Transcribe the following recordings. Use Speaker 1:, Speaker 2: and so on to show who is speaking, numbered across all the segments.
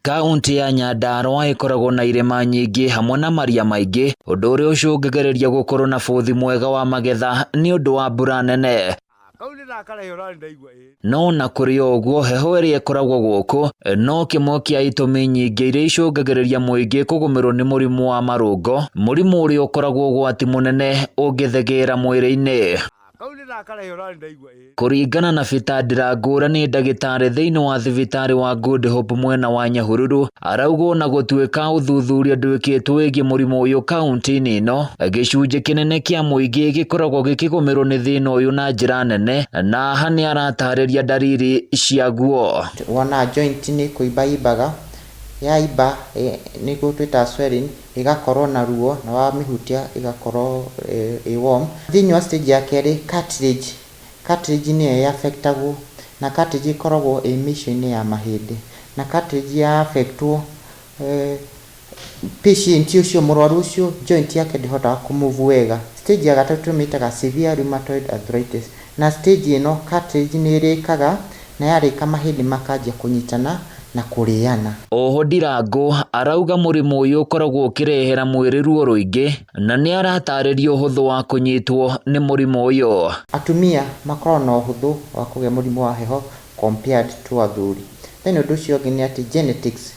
Speaker 1: Kaũntĩ ya Nyandarua ĩkoragwo na irĩma nyingĩ hamwe na maria maingĩ, ũndũ ũrĩa ũcũngagĩrĩria gũkorwo na bũthi mwega wa magetha nĩ ũndũ wa mbura nene. No na kũrĩ o ũguo, heho ĩrĩa ĩkoragwo gũkũ no kĩmwe kĩa itũmi nyingĩ iria icũngagĩrĩria mũingĩ kũgũmĩrwo nĩ mũrimũ wa marũngo, mũrimũ ũrĩa ũkoragwo ũgwati mũnene ũngĩthegeera mwĩrĩ-inĩ. Kũringana na Peter Ndirangũra nĩ ndagĩtarĩ thĩinĩ wa thibitarĩ wa Good Hope mwena wa Nyahururu, arauga ona gũtuĩka ũthuthuria ndwĩkĩtwo wĩgiĩ mũrimũ ũyũ kaunti-inĩ ĩno, gĩcunjĩ kĩnene kĩa mũingĩ gĩkoragwo gĩkĩgũmĩrwo nĩ thĩna ũyũ na njĩra nene, na haha nĩ aratarĩria ndariri ciaguo.
Speaker 2: Wona joint nĩ kũimba imbaga, yaimba nĩguo twĩtaga swelling, ĩgakorwo na ruo na wamĩhutia ĩgakorwo ĩ warm. Thĩinĩ wa stage ya kerĩ cartilage, cartilage nĩyo ĩ affect agwo na cartilage ĩkoragwo ĩ mĩico-inĩ ya mahĩndĩ na cartilage ya affect wo patient ũcio mũrwaru ũcio joint yake ndĩhotaga kũ move wega. Stage ya gatatũ tũmĩtaga severe rheumatoid arthritis na stage ĩno cartilage nĩ ĩrĩkaga na yarĩka mahĩndĩ makanjia kũnyitana na kũrĩana.
Speaker 1: Oho Ndirangũ arauga mũrimũ ũyũ ũkoragwo ũkĩrehera mwĩrĩ ruo rũingĩ na nĩ aratarĩria ũhũthũ wa kũnyitwo nĩ mũrimũ ũyũ.
Speaker 2: Atumia makoragwo na ũhũthũ wa kũgĩa mũrimũ wa heho compared to athuri. Then ũndũ ũcio ũngĩ nĩ atĩ genetics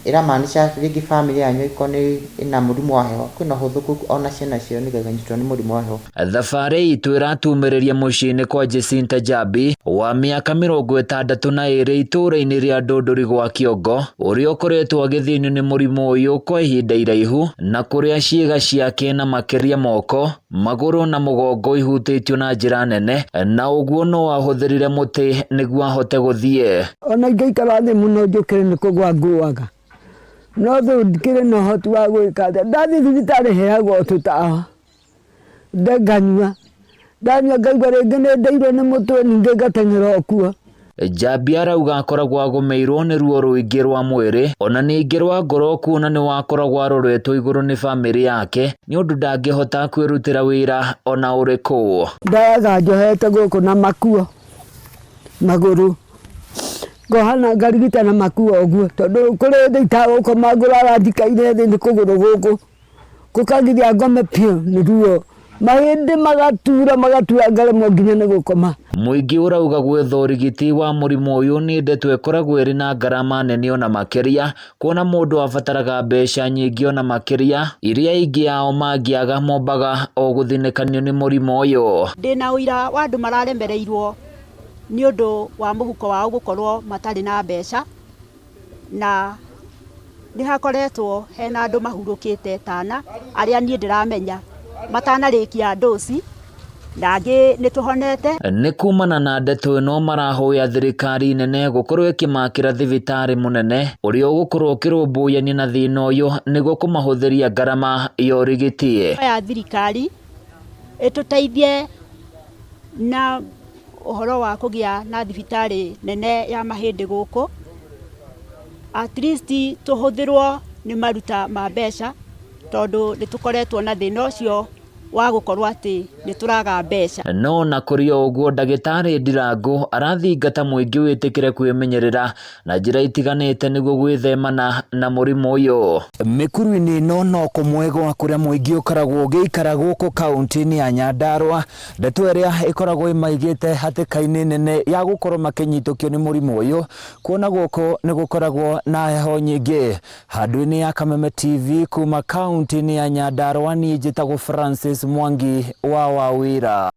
Speaker 2: ĩramaanisha rĩngĩ family yanyu ĩkorwo nĩ ĩna mũrimũ wa heho kwĩna ũhũthũ ona ciana ciao nĩgetha ikanyitwo nĩ mũrimũ wa heho.
Speaker 1: Thabarĩ itũ ĩratumĩrĩria mũciĩ-inĩ kwa Jacinta Njambi wa mĩaka 62 itũũra-inĩ rĩa Ndũndũri gwa Kĩongo, ũrĩa ũkoretwo agĩthĩnio nĩ mũrimũ ũyũ kwa ihinda iraihu na kũrĩa ciĩga ciake na makĩria moko, magũrũ na mũgongo ihutĩtio na njĩra nene, na ũguo no ahũthĩrire mũtĩ nĩguo ahote gũthiĩ.
Speaker 3: Ona ingĩikara thĩ mũno njũkĩre nĩ kũgwa ngũaga, no thũ ndikĩrĩ na ũhoti wa gwĩka atĩa. Ndathiĩ thibitarĩ heagwo tũtawa nganyua, ndanyua ngaigua rĩngĩ nĩ ndeirwo nĩ mũtwe ningĩ ngateng'era o kuo.
Speaker 1: Njambi arauga akoragwo agũmĩirwo nĩ ruo rũingĩ rwa mwĩrĩ ona ningĩ rwa ngoro kuona nĩ wakoragwo aroretwo igũrũ nĩ bamĩrĩ yake nĩ ũndũ ndangĩhota kwĩrutĩra wĩra ona ũrĩkũ.
Speaker 3: Ndayaga njohete gũkũ na makuo magũrũ, ngohana ngarigita na makuo ũguo tondũ kũrĩ hĩndĩ itagũkoma ngũrara njikaire thĩ nĩ kũgũrũ gũkũ gũkagiria ngome biũ nĩ ruo, mahĩndĩ magatura magatura ngaremwo nginya nĩ gũkoma.
Speaker 1: Mũingĩ ũrauga gwetha ũrigiti wa mũrimũ ũyũ nĩ ndeto ĩkoragwo ĩrĩ na ngarama nene ona makĩria, kuona mũndũ abataraga mbeca nyingĩ ona makĩria, iria aingĩ ao mangĩaga mombaga o gũthinĩkanio nĩ mũrimũ ũyũ.
Speaker 4: Ndĩna ũira wa andũ mararemereirwo nĩ ũndũ wa mũhuko wao gũkorwo matarĩ na mbeca, na nĩ hakoretwo hena andũ mahurũkĩte tana arĩa niĩ ndĩramenya matanarĩkia ndoci na angĩ nĩ tũhonete.
Speaker 1: Nĩ kumana na ndeto ĩno marahoya thirikari nene gũkorwo ĩkĩmakĩra thibitarĩ mũnene ũrĩa ũgũkorwo ũkĩrũmbũyania na thĩna ũyũ nĩguo kũmahũthĩria ngarama ya ũrigiti.
Speaker 4: Ya thirikari ĩtũteithie na ũhoro wa kũgĩa na thibitarĩ nene ya mahĩndĩ gũkũ, at least tũhũthĩrwo nĩ maruta ma mbeca tondũ nĩ tũkoretwo na thĩna ũcio wa gũkorwo atĩ nĩ tũraga mbeca.
Speaker 1: No na kũrĩ o ũguo ndagĩtarĩ Ndirangũ arathingata mũingĩ wĩtĩkĩre kwĩmenyerera na njĩra itiganĩte nĩguo gwĩthemana na mũrimũ ũyũ. Mĩkuru-inĩ ĩno no kũmwe gwa kũrĩa mũingĩ ũkoragwo ũgĩikara gũkũ kaũntĩ-inĩ ya Nyandarua, ndeto ĩrĩa ĩkoragwo ĩmaigĩte hatĩka-inĩ nene ya gũkorwo makĩnyitũkio nĩ mũrimũ ũyũ, kuona gũkũ nĩ gũkoragwo na heho nyingĩ. Handũ-inĩ ya Kameme TV kuma kaũntĩ-inĩ ya Nyandarua, niĩ njĩtagwo Francis Mwangi wa Wawira.